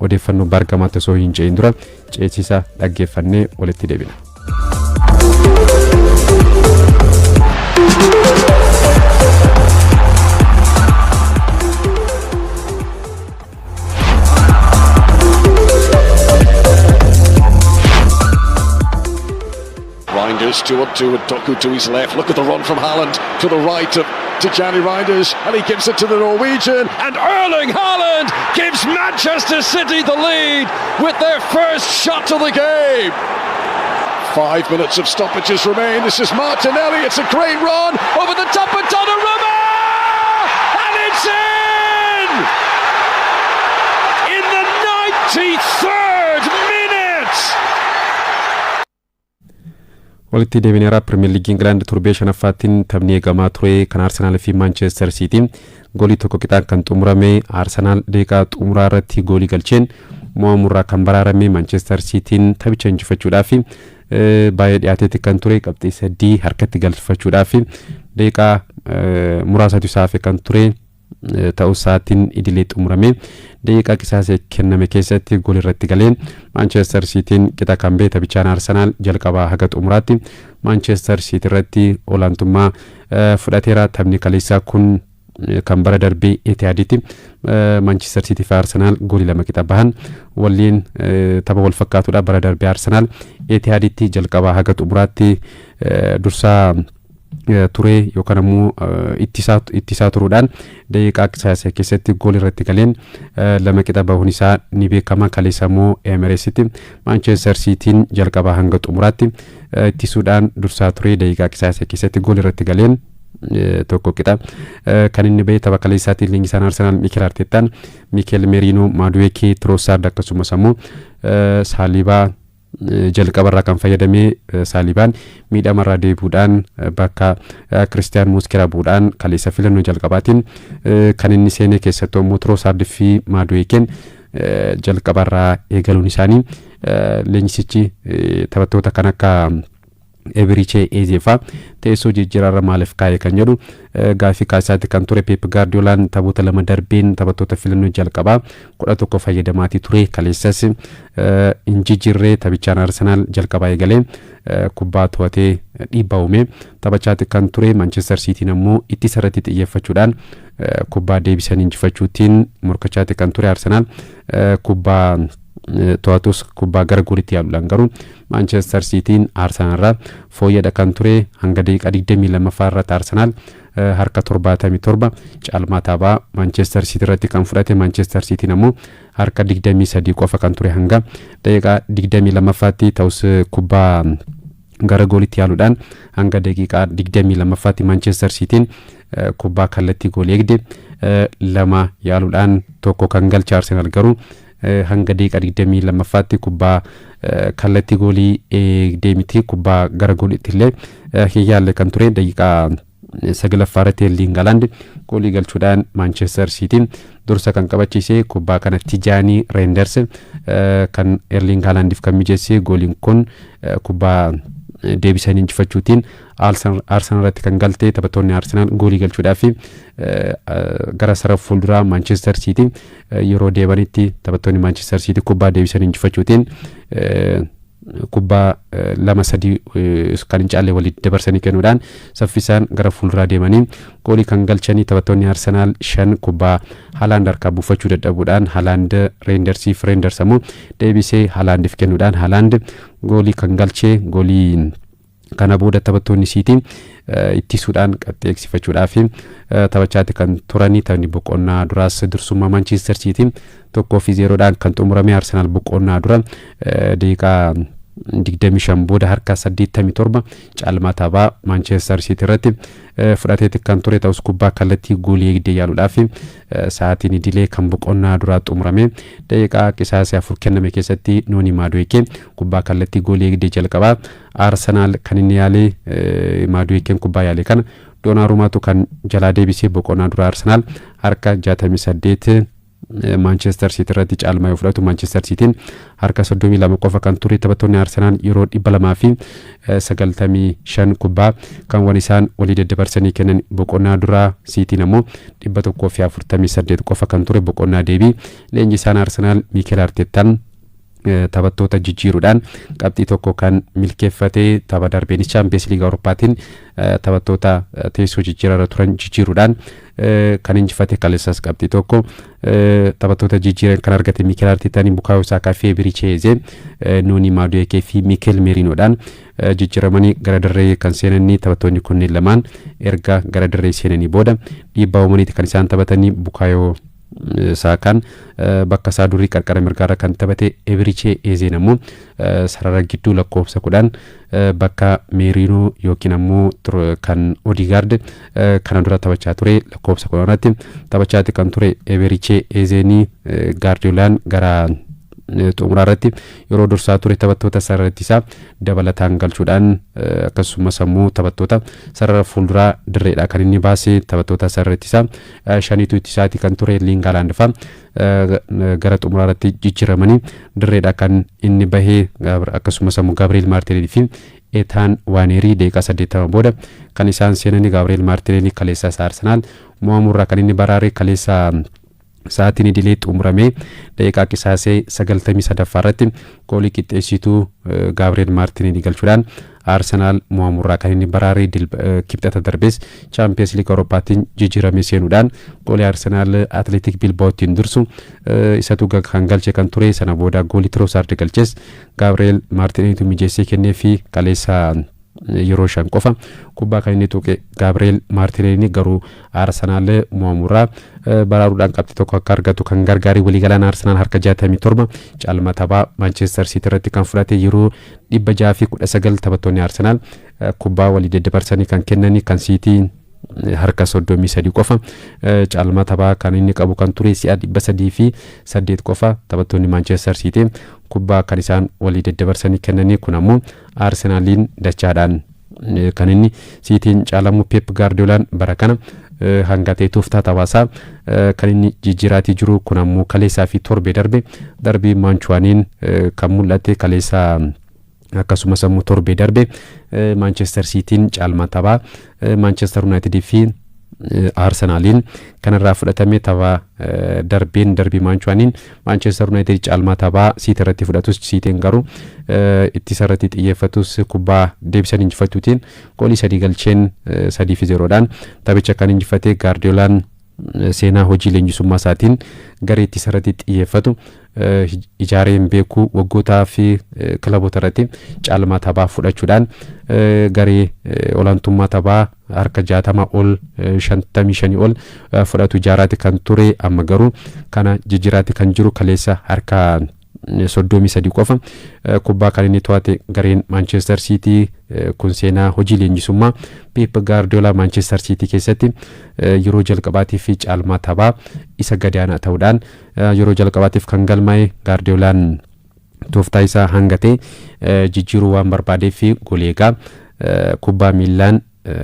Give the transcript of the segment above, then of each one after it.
Odeeffannoo baargamaatti osoo hin ce'in dura ceesisa dhaggeeffannee walitti deebina. Reinders 2 on 2 with Doku to his left. Look at the run from Haaland to the right of Tijani Reinders, and he gives it to the Norwegian. And Erling Haaland gives Manchester City the lead with their first shot of the game. 5 minutes of stoppages remain. This is Martinelli. It's a great run over the top of Donnarumma, and it's in! In the 93rd minute! Walitti deebineera. Pirimeer Liigii Ingilaand torbee shanaffaattiin taphni eegamaa ture kan Arsenaal fi Maanchestar Siitiin goolii tokko qixaan kan xumurame. Arsenaal daqiiqaa xumuraa irratti goolii galcheen mo'amurraa kan baraarame. Maanchestar Siitiin taphicha injifachuudhaaf baay'ee dhiyaateetti kan ture, qabxii 3 harkatti galfachuudhaaf daqiiqaa muraasatu isaaf kan ture ta'uu isaatiin idilee xumurame daqiiqaa qisaasee kenname keessatti gool irratti galeen Maanchestar Siitiin qixa kan ba'e. Taphichaan Arsenaal jalqabaa haga xumuraatti Maanchestar Siitii irratti olaantummaa fudhateera. Taphni kaleessaa kun kan bara darbee Etihaaditti Maanchestar Siitii fi Arsenaal goolii 2 qixa bahan waliin tapha wal fakkaatudha. Bara darbee Arsenaal Etihaaditti jalqabaa haga xumuraatti dursaa ture yookaan ammoo ittisaa turuudhaan daqiiqaa qisaasee keessatti gool irratti galeen 2 qixa bahuun isaa ni beekama. Kaleessa immoo Emireesitti Maanchestar Siitiin jalqabaa hanga xumuraatti ittisuudhaan dursaa ture, daqiiqaa qisaasee keessatti gool irratti galeen 1 qixa kan inni bahe. Tapha kaleessaatiin leenjisaan Arsenaal Mikel Arteettaan Mikel Merino, Maaduweekee, Trossard akkasumas ammoo Saalibaa jalqabarraa kan fayyadamee, Saalibaan miidhamarraa deebi'uudhaan bakka Kiristiyaan Muuskeraa bu'uudhaan kaleessa filannoo jalqabaatiin kan inni seenee. Keessattuu immoo Trossard fi Maaduweekeen jalqabarraa eegaluun isaanii leenjisichi taphattoota kan akka Ebirichee Ezeefaa teessoo jijjiirarra maaliif kaa'e kan jedhu gaaffii kaasaatti kan ture. Pep Gaardiolaan taphoota 2 darbeen taphattoota filannoo jalqabaa 11 fayyadamaatii ture, kaleessas hin jijjiirree. Taphichaan Arsenaal jalqabaa eegalee kubbaa to'atee dhiibbaa uume taphachaati kan ture. Manchester Siitiin ammoo ittisa irratti xiyyeeffachuudhaan kubbaa deebisanii injifachuutiin morkachaati kan ture. Arsenaal kubbaa to'atus kubbaa gara goolitti yaaluudhaan garuu Maanchestar Siitiin Arsenaal irraa fooyyadha kan ture. Hanga daqiiqaa 22ffaa irratti Arsenaal harka 77 caalmaa taphaa Maanchestar Siitii irratti kan fudhate. Maanchestar Siitiin ammoo harka 23 qofa kan ture hanga daqiiqaa 22ffaatti. Ta'us kubbaa gara goolitti yaaluudhaan hanga daqiiqaa 22ffaatti Maanchestar Siitiin kubbaa kallattii goolii eegde 2 yaaluudhaan 1 kan galche. Arsenaal garuu hanga daqiiqaa 22ffaatti kubbaa kallattii goolii eegdee miti, kubbaa gara gooliitti illee hin yaalle kan ture. Daqiiqaa 9ffaa irratti Erling Haaland goolii galchuudhaan Maanchestar Siitiin dursa kan qabachiise. Kubbaa kana Tijaanii Reenders kan Erling Haalandiif kan mijeesse. Gooliin kun kubbaa deebisanii injifachuutiin Arsenaal irratti kan galte. Taphattoonni Arsenaal goolii galchuudhaaf gara sarara fuulduraa Maanchestar Siitii yeroo deemanitti taphattoonni Maanchestar Siitii kubbaa deebisanii injifachuutiin kubbaa 2 3 kan hin caalle walitti dabarsanii kennuudhaan saffisaan gara fuulduraa deemanii goolii kan galchanii. Taphattoonni Arsenaal 5 kubbaa Haaland harkaa buufachuu dadhabuudhaan Haaland Reendersiif, Reenders ammoo deebisee Haalandiif kennuudhaan Haaland goolii kan galchee. Goolii kana booda taphattoonni Siitii ittisuudhaan qabxii eegsifachuudhaaf taphachaatti kan turanii. Taphni boqonnaa duraas dursummaa Maanchestar Siitii 1 fi 0dhaan kan xumurame. Arsenaal boqonnaa dura daqiiqaa 25 booda harka 87 caalmaa taphaa Maanchestar Siitii irratti fudhateetti kan ture. Ta'us kubbaa kallattii goolii eegdee yaaluudhaaf sa'aatiin idilee kan boqonnaa duraa xumurame daqiiqaa qisaasee 4 kenname keessatti Noonii Maaduweekee kubbaa kallattii goolii eegdee jalqabaa Arsenaal kan inni yaalee, Maaduweekeen kubbaa yaale kana Doonarumaatu kan jalaa deebisee. Boqonnaa duraa Arsenaal harka 68 Maanchestar Siitii irratti caalmaa yoo fudhatu, Maanchestar Siitiin harka 32 qofa kan ture. Taphattoonni Arsenaal yeroo 295 kubbaa kan wal isaan walii daddabarsanii kennan boqonnaa duraa, Siitiin ammoo 148 qofa kan ture boqonnaa deebii. Leenjisaan Arsenaal Miikel Arteettaan taphattoota jijjiiruudhaan qabxii tokko kan milkeeffatee, tapha darbeenis Chaampiyeens Liigaa Awurooppaatiin taphattoota teessoo jijjiirarra turan jijjiiruudhaan kan injifate, kaleessas qabxii tokko taphattoota jijjiiran kan argate Mikel Arteetaan Bukaayoo Saakaa fi Eberechi Eze, Noonii Maaduekee fi Mikel Merinoodhaan jijjiiramanii gara dirree kan seenanii. Taphattoonni kunneen lamaan erga gara dirree seenanii booda dhiibbaa uumaniiti kan isaan taphatanii. Bukaayoo Saakaan bakka isaa durii qarqara mirgaarra kan taphate, Eberechi Ezeen ammoo sarara gidduu lakkoofsa 10 bakka Meerinoo yookiin ammoo kan Odigaard kana dura taphachaa ture lakkoofsa 10 irratti taphachaati kan ture Eberechi Ezeenii. Gaardiyoolaan gara xumuraa irratti yeroo dursaa ture taphattoota sarara ittisaa dabalataan galchuudhaan, akkasumas ammoo taphattoota sarara fuulduraa dirreedha kan inni baase. Taphattoota sarara ittisaa shaniitu ittisaati kan ture. Erling Haaland fa'a gara xumuraa irratti jijjiiramanii dirreedha kan inni bahee, akkasumas ammoo Gabriel Maartinelli fi Eetaan Waaneerii daqiiqaa 80 booda kan isaan seenanii. Gabriel Maartinelli kaleessa Arsenaal mo'amurraa kan inni baraare. Kaleessa sa'aatiin idilee xumuramee daqiiqaa qisaasee 93ffaa irratti goolii qixxeessituu Gabriel Maartinelli galchuudhaan Arsenaal mo'amurraa kan inni baraare. Kibxata darbees Chaampiyeens Liig Awurooppaatiin jijjiiramee seenuudhaan goolii Arsenaal Atleetik Bilbaa'ootiin dursu isatu kan galche kan ture. Sana booda goolii Tiroosaard galches Gabriel Maartinellitu mijeessee kennee fi kaleessa yeroo shan qofa kubbaa kan inni tuqe Gabriel Maartinelli garuu Arsenaal mo'amurraa baraaruudhaan qabxii tokko akka argatu kan gargaaree. Waliigalaan Arsenaal harka 67 caalma taphaa Maanchestar Siitii irratti kan fudhate. Yeroo 619 taphattoonni Arsenaal kubbaa walii daddabarsanii kan kennanii, kan Siitii harka 33 qofa caalmaa taphaa kan inni qabu kan ture. Si'a 308 qofa taphattoonni Maanchestar Siitii kubbaa kan isaan walii daddabarsanii kennanii. Kun ammoo Arsenaaliin dachaadhaan kan inni Siitiin caalamu. Pep Gaardiolaan bara kana hanga ta'e tooftaa taphaasaa kan inni jijjiiraatii jiru. Kun ammoo kaleessaa fi torbee darbe darbii Maanchuwaaniin kan mul'ate. Kaleessaa akkasumas ammoo torbee darbe Maanchestar Siitiin caalmaa taphaa Maanchestar Yuunaayitidii fi Arsenaaliin kanarraa fudhatame. Tapha darbeen darbii Maanchuwaaniin Maanchestar Yuunaayitid caalmaa taphaa Siitii irratti fudhatus, Siitiin garuu ittisa irratti xiyyeeffatus kubbaa deebisan injifachuutiin goolii sadii galcheen 3-0dhaan taphicha kan injifate. Gaardiyoolaan seenaa hojii leenjisummaa isaatiin garee ittisa irratti xiyyeeffatu ijaareen beekuu. Waggootaa fi kilaboota irratti caalmaa taphaa fudhachuudhaan garee olaantummaa taphaa harka 60 ol, 55 ol fudhatu ijaaraati kan ture. Amma garuu kana jijjiiraati kan jiru. Kaleessa harka 33 qofa kubbaa kan inni to'ate gareen Maanchestar Siitii. Kun seenaa hojii leenjisummaa Pep Gaardiola Maanchestar Siitii keessatti yeroo jalqabaatiif fi caalmaa taphaa isa gadaanaa ta'uudhaan yeroo jalqabaatiif kan galmaa'e. Gaardiolaan tooftaa isaa hanga ta'e jijjiiruu waan barbaadeef fi goolii egaa kubbaa miillaan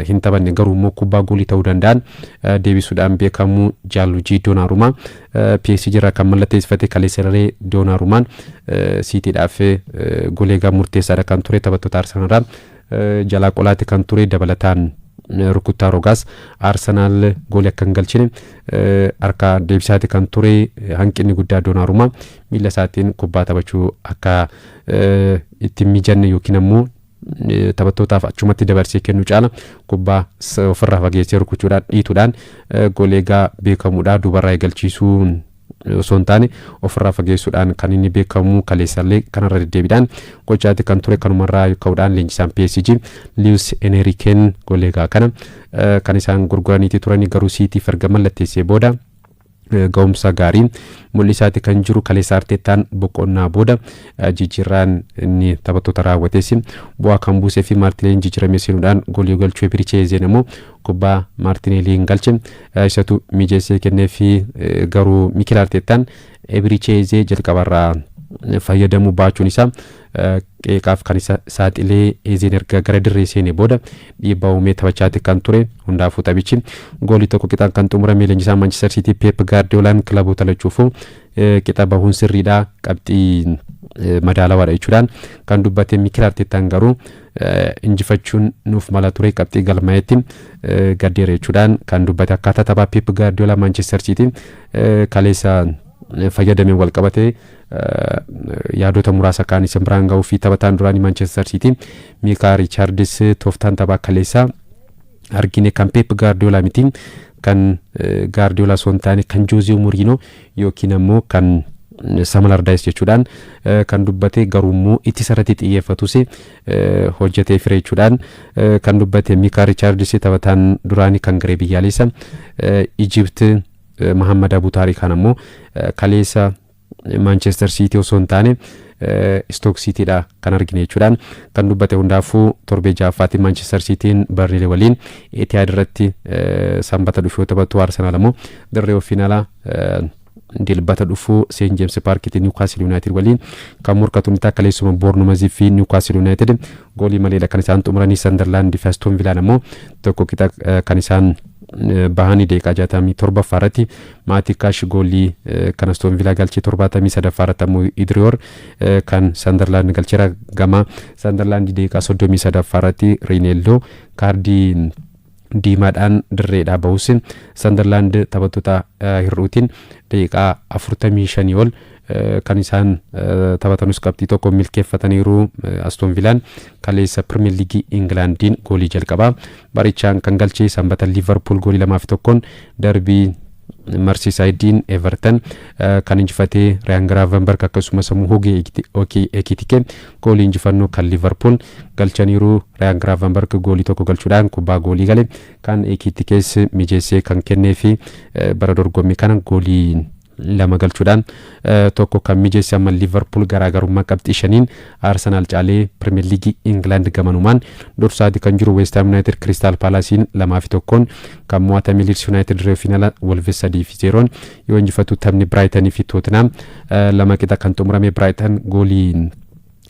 hin taphanne garuu immoo kubbaa goolii ta'uu danda'an deebisuudhaan beekamu Jaaluujii Doonarumaa PSG irraa kan mallatteessifate. Kaleessa irree Doonarumaan Siitiidhaaf goolii egaa murteessaadha kan ture. Taphattoota Arsenaal jalaa qolaati kan ture. Dabalataan rukuttaa rogaas Arsenaal goolii akka hin galchine harka deebisaati kan ture. Hanqinni guddaa Doonarumaa miila isaatiin kubbaa taphachuu akka ittiin mijanne yookiin ammoo taphattootaaf achumatti dabarsee kennu caala kubbaa ofirraa fageessee rukuchuudhaan, dhiituudhaan goolii egaa beekamuudha. Duubarraa eegalchiisuu osoo hin taane ofirraa fageessuudhaan kan inni beekamu. Kaleessallee kanarra deddeebiidhaan gochaati kan ture. Kanumarraa ka'uudhaan leenjisaan PSG Luis Enriqueen goolii egaa kana kan isaan gurguraniiti turanii. Garuu Siitiif erga mallatteessee booda ga'umsa gaarii mul'isaati kan jiru. Kaleessa Arteettaan boqonnaa booda jijjiirraan inni taphattoota raawwates bu'aa kan buusee fi Maartineeliin jijjiiramee seenuudhaan goolii galchuu, Eberechi Ezeen immoo kubbaa Maartineeliin galche isatu mijeessee kennee fi garuu Mikel Arteettaan Eberechi Ezee jalqabarraa Fayyadamuu baachuun isaa qeeqaaf kan isa saaxilee. Eezeen erga gara dirree seenee booda dhiibbaa uumee taphachaati kan ture. Hundaafuu taphichi goolii tokko qixaan kan xumurame. Leenjisaan Manchester City Pep Guardiolaan kilaboota lachuufuu qixa bahuun sirriidha, qabxii madaalawaadha jechuudhaan kan dubbate. Mikel Arteetaan garuu injifachuun nuuf mala ture, qabxii galmaa'etti gaddeera jechuudhaan kan dubbate. Akkaataa taphaa Pep Guardiola Manchester City kaleessa fayyadameen wal qabatee yaadota muraasa kaan isin biraan ga'uu fi taphataan duraanii Manchester City Micah Richards tooftaan taphaa kaleessa argine kan Pep Guardiola miti, kan Guardiola osoo hin taane kan Jose Mourinho yookiin ammoo kan Sam Allardyce jechuudhaan kan dubbate. Garuu immoo ittisa irratti xiyyeeffatus hojjetee fire jechuudhaan kan dubbate Micah Richards. Taphataan duraanii kan garee biyyaalessa Egypt Muhammad Abu Taarikaan ammoo kaleessa Manchester City osoo hin taane Stoke Cityidha kan argine jechuudhaan kan dubbate. Hundaafuu torbee ja'affaatiin Manchester Cityin Burnley waliin Etihad irratti sanbata dhufu yoo taphatu, Arsenal ammoo dirree ofiin alaa dilbata dhufuu St James Parkitti Newcastle United waliin kan morkatu ni ta'a. Kaleessuma Bournemouth fi Newcastle United goolii maleedha kan isaan xumuranii. Sunderland fi Aston Villaan ammoo tokko qixa kan isaan bahanii. Daqiiqaa 67ffaa irratti Matty Cash goolii kan Aston Villa galchee, 73ffaa irratti ammoo Idrior kan Sunderland galcheera. Gama Sunderland daqiiqaa 33ffaa irratti Rinaldo kaardii diimaadhaan dirreedhaa bahus, Sunderland taphattoota hir'uutiin daqiiqaa 45 ol kan isaan taphatanus qabxii tokko milkeeffataniiru. Aston Villaan kaleessa Premier League Ingilaandiin goolii jalqabaa barichaan kan galchee. Sanbata Liverpool goolii 2-1 darbii Merseysaydiin Everton kan injifatee, Ryan Gravenberch akkasumas immoo Hugo Ekitike goolii injifannoo kan Liverpool galchaniiru. Ryan Gravenberch goolii tokko galchuudhaan kubbaa goolii gale kan Ekitikees mijeessee kan kennee fi bara dorgommii kana goolii lama galchuudhaan tokko kan mijeesse. Amma Liverpool garaagarummaa qabxii 5n Arsenal caalee Premier League England gamanumaan dursaati kan jiru. West Ham United Crystal Palacein 2-1 kan mo'atame. Leeds United dirree fiinala Wolves 3-0 yoo injifatu, taphni Brighton fi Tottenham 2 qixa kan xumurame. Brighton goolii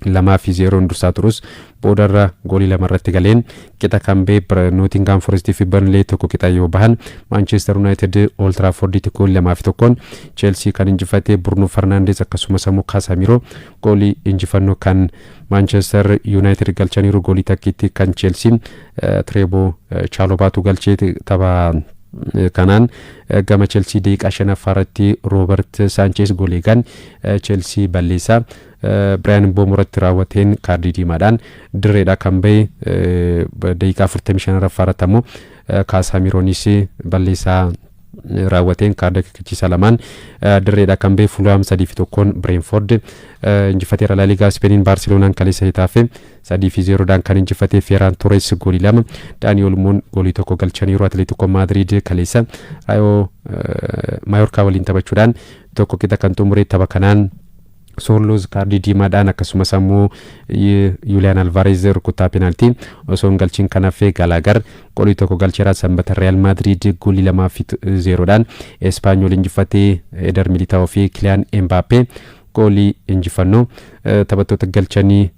2-0n dursaa turus boodarra goolii lama irratti galeen qixa kan ba'e. Nottingham Forest fi Burnley tokko qixa yoo bahan, Manchester United Old Trafforditti goolii 2-1n Chelsea kan injifate. Bruno Fernandes akkasumas immoo Casemiro goolii injifannoo kan Manchester United galchaniiru. Goolii takkiitti kan Chelsea Trevoh Chalobahtu galchee. Tapha kanaan gama Chelsea daqiiqaa shanaffaa irratti Robert Sanchez goolii gan Chelsea balleessaa Bryan Mbeumo irratti raawwateen kaardii diimaadhaan dirreedha kan bahe. Daqiiqaa 45ffaa irratti ammoo Casemironis balleessaa raawwateen kaardii akeekkachiisaa lamaan dirreedha kan bahe. Fulham 3-1n Brentford injifateera. La Liga Ispeeniin Baarseloonaan kaleessa Getafe 3-0dhaan kan injifate. Ferran Torres goolii lama, Dani Olmoon goolii tokko galchaniiru. Atletico Madrid kaleessa Rayo Mayorkaa waliin taphachuudhaan tokko qixa kan xumure. Tapha kanaan Sorloth kaardii diimaadhaan akkasumas ammoo Julian Alvarez rukuttaa penaaltii osoo hin galchiin kan hafe. Gallagher goolii tokko galcheera. Sanbata Real Madrid goolii 2-0dhaan Espanyol injifatee. Eder Militao fi Kylian Mbappe goolii injifannoo taphattoota galchanii.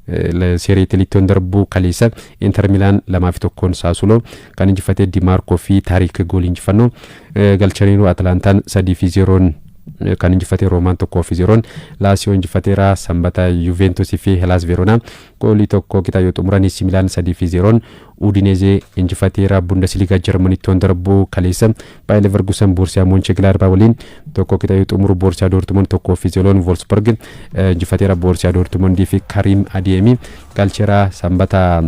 Serie Italiittoon darbuu kaleessa Inter Milaan 2-1n Sassuolo kan injifatee. Dimarco fi Taariik goolii injifannoo galchaniiru. Atalantaan 3-0n kan injifate. Roomaan 1-0n Laasiyoo injifateera. Sanbata Juventus fi Hellas Verona goolii tokko qixa yoo xumuran, AC Milan 3-0n Udinese injifateera. Bundesliga Jarmanittoon darbuu kaleessa Bayer Leverkusen Borussia Mönchengladbach waliin tokko qixa yoo xumuru, Borussia Dortmund 1-0n Wolfsburg injifateera. Borussia Dortmund fi Karim Adeyemi galcheera. Sanbata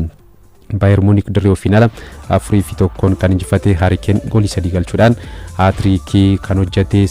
Bayern Munich dirree ofiin ala 4-1n kan injifate. Harry Kane goolii sadii galchuudhaan hat-trick kan hojjete.